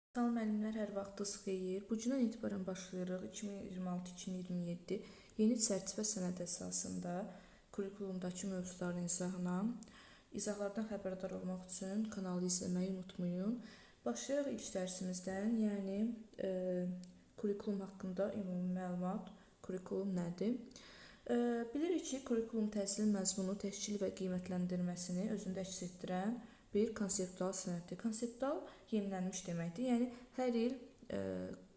Salam müəllimlər, hər vaxtınız xeyir. Bu gündən etibarən başlayırıq 2026-2027 yeni çərçivə sənədi əsasında kurikulumdakı mövzuların izahına. İzahlardan xəbərdar olmaq üçün kanalı izləməyi unutmayın. Başlayırıq ilk dərsimizdən, yəni kurikulum haqqında ümumi məlumat. Kurikulum nədir? Bilirik ki, kurikulum təhsilin məzmunu, təşkil və qiymətləndirməsini özündə əks etdirən bir konseptual sənəddir. Konseptual yenilənmiş deməkdir. Yəni hər il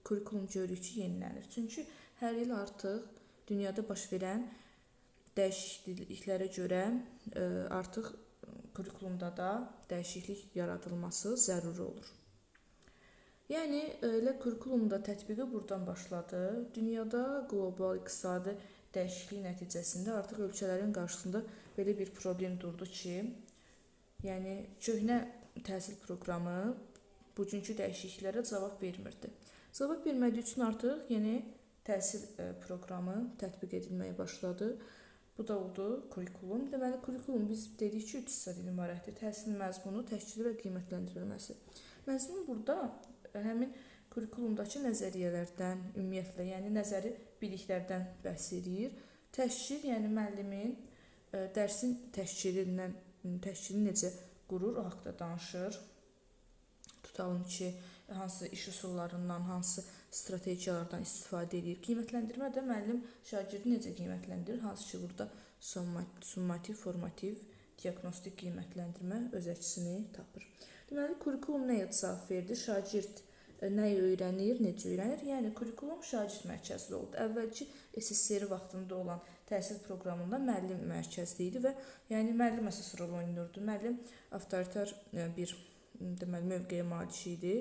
kurikulum görürük ki, yenilənir. Çünki hər il artıq dünyada baş verən dəyişikliklərə görə artıq kurikulumda da dəyişiklik yaradılması zəruri olur. Yəni elə kurikulumda tətbiqi burdan başladı. Dünyada qlobal iqtisadi dəyişiklik nəticəsində artıq ölkələrin qarşısında belə bir problem durdu ki, yəni köhnə təhsil proqramı bugünkü dəyişikliklərə cavab vermirdi. Cavab vermədiyi üçün artıq yeni təhsil proqramı tətbiq edilməyə başladı. Bu da oldu kurikulum. Deməli, kurikulum biz dedik ki, üç hissədən ibarətdir. Təhsil məzmunu, təşkili və qiymətləndirilməsi. Məzmun burada həmin kurikulumdakı nəzəriyyələrdən, ümumiyyətlə, yəni nəzəri biliklərdən bəhs eləyir. Təşkil, yəni müəllimin dərsin təşkilindən, təşkili necə qurur, o haqda danışır. Tutalım ki, hansı iş üsullarından, hansı strategiyalardan istifadə edir. Qiymətləndirmə də müəllim şagirdi necə qiymətləndirir, hansı ki, burada summativ, formativ, diaqnostik qiymətləndirmə öz əksini tapır. Deməli, kurikulum nəyə cavab verdi? Şagird nəyi öyrənir, necə öyrənir? Yəni, kurikulum şagird mərkəzli oldu. Əvvəlki SSR vaxtında olan təhsil proqramında müəllim mərkəzli idi və yəni müəllim əsas rol oynayırdı. Müəllim avtoritar bir deməli mövqeyə malik idi.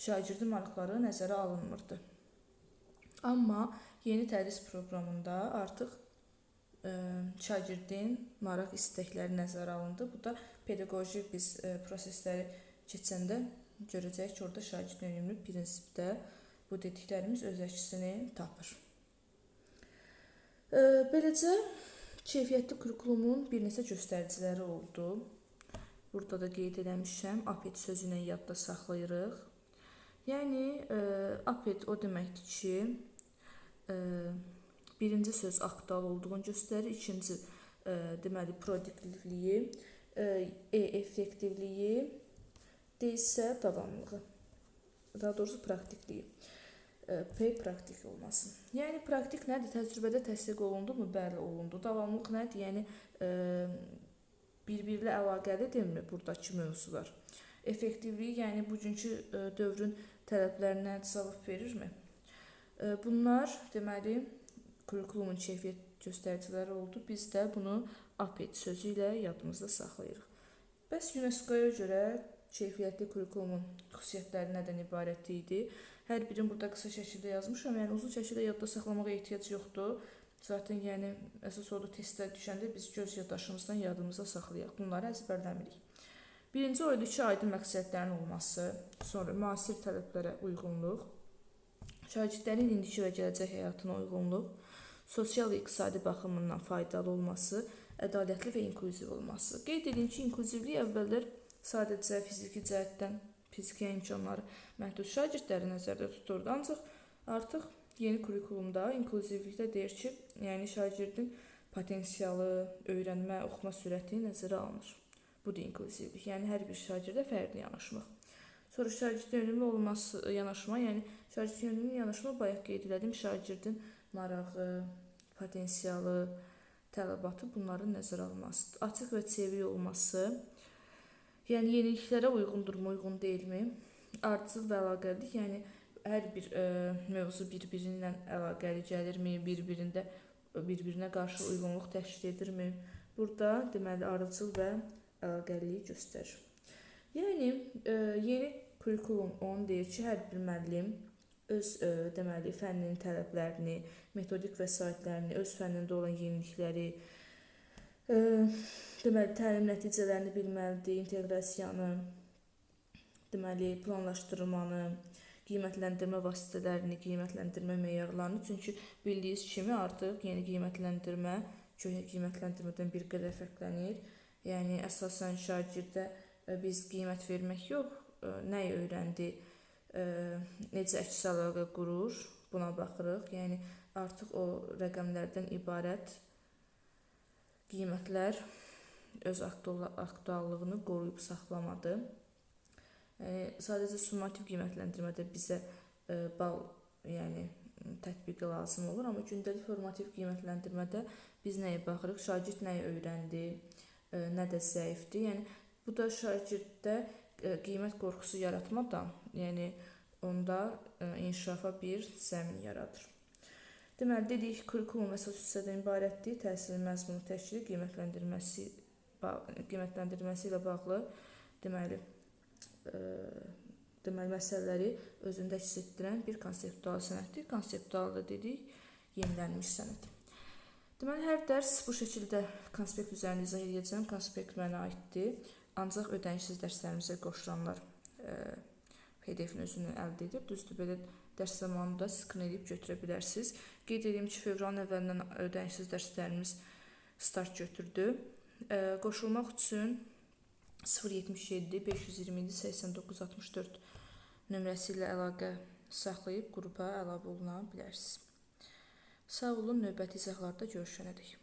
Şagirdin maraqları nəzərə alınmırdı. Amma yeni tədris proqramında artıq şagirdin maraq istəkləri nəzərə alındı. Bu da pedaqoji biz prosesləri keçəndə görəcəyik ki, orada şagird yönümlü prinsipdə bu dediklərimiz öz əksini tapır. Beləcə, keyfiyyətli kurikulumun bir neçə göstəriciləri oldu. Burada da qeyd eləmişəm, APET sözü ilə yadda saxlayırıq. Yəni, APET o deməkdir ki, birinci söz aktual olduğunu göstərir, ikinci deməli, produktivliyi, E effektivliyi, D isə davamlılığı, daha doğrusu praktikliyi. P praktik olması. Yəni, praktik nədir? Təcrübədə təsdiq olundu mu? Bəli, olundu. Davamlılıq nədir? Yəni, bir-birilə əlaqəlidirmi buradakı mövzular? Effektivliyi, yəni bugünkü dövrün tələblərinə cavab verirmi? Bunlar, deməli, kurikulumun keyfiyyət göstəriciləri oldu. Biz də bunu APET sözü ilə yadımızda saxlayırıq. Bəs UNESCO-ya görə keyfiyyətli kurikulumun xüsusiyyətləri nədən ibarət idi? Hər birini burada qısa şəkildə yazmışam. Yəni, uzun şəkildə yadda saxlamağa ehtiyac yoxdur. Zaten, yəni, əsas odur testə düşəndə biz göz yaddaşımızdan yadımızda saxlayaq. Bunları əzbərləmirik. Birinci o idi ki, aydın məqsədlərin olması, sonra müasir tələblərə uyğunluq, şagirdlərin indiki və gələcək həyatına uyğunluq, sosial və iqtisadi baxımından faydalı olması, ədalətli və inklüziv olması. Qeyd edin ki, inklüzivlik əvvəllər sadəcə fiziki cəhətdən, fiziki imkanları məhdud şagirdləri nəzərdə tuturdu. Ancaq artıq yeni kurikulumda inklüzivlikdə deyir ki, yəni şagirdin potensialı, öyrənmə, oxuma sürəti nəzərə alınır. Budur inklüzivlik. Yəni hər bir şagirdə fərqli yanaşmaq. Sonra şagird yönümlü olması yanaşma, yəni şagird yönümlü yanaşma bayaq qeyd elədim, şagirdin marağı, potensialı, tələbatı bunların nəzərə alınması. Açıq və çevik olması, yəni yeniliklərə uyğundurmu, uyğun deyilmi? Ardıcıl və əlaqəlilik, yəni hər bir mövzu bir-biri ilə əlaqəli gəlirmi, bir-birinə qarşı uyğunluq təşkil edirmi? Burada deməli ardıcıl və əlaqəliliyi göstərir. Yəni yeni kurikulum onu deyir ki, hər bir müəllim öz deməli fənninin tələblərini, metodik vəsaitlərini, öz fənnində olan yenilikləri, deməli təlim nəticələrini bilməlidir, inteqrasiyanı, deməli planlaşdırmanı, qiymətləndirmə vasitələrini, qiymətləndirmə meyarlarını. Çünki bildiyiniz kimi artıq yeni qiymətləndirmə köhnə qiymətləndirmədən bir qədər fərqlənir. Yəni əsasən şagirdə biz qiymət vermək yox, nəyi öyrəndi, necə əks əlaqə qurur, buna baxırıq. Yəni artıq o rəqəmlərdən ibarət qiymətlər öz aktuallığını qoruyub saxlamadı. Yəni sadəcə summativ qiymətləndirmədə bizə bal, yəni tətbiqi lazım olur, amma gündəlik formativ qiymətləndirmədə biz nəyə baxırıq? Şagird nəyi öyrəndi, nə də zəifdir. Yəni bu da şagirddə qiymət qorxusu yaratmadan, yəni onda inkişafa bir zəmin yaradır. Deməli, dedik, kurikulum əsas hissədən ibarətdir. Təhsilin məzmunu təşkili, qiymətləndirilməsi ilə bağlı deməli məsələləri özündə əks etdirən bir konseptual sənəddir. Konseptual da dedik, yenilənmiş sənəd. Deməli, hər dərs bu şəkildə konspekt üzərində izah edəcəm. Konspekt mənə aiddir. Ancaq ödənişsiz dərslərimizə qoşulanlar PDF-in özünü əldə edir. Düzdür, belə dərs zamanında skrin edib götürə bilərsiniz. Qeyd edeyim ki, fevralın əvvəlindən ödənişsiz dərslərimiz start götürdü. Qoşulmaq üçün 077 527 89 64 nömrəsi ilə əlaqə saxlayıb qrupa əlavə oluna bilərsiniz. Sağ olun, növbəti izahlarda görüşənədək.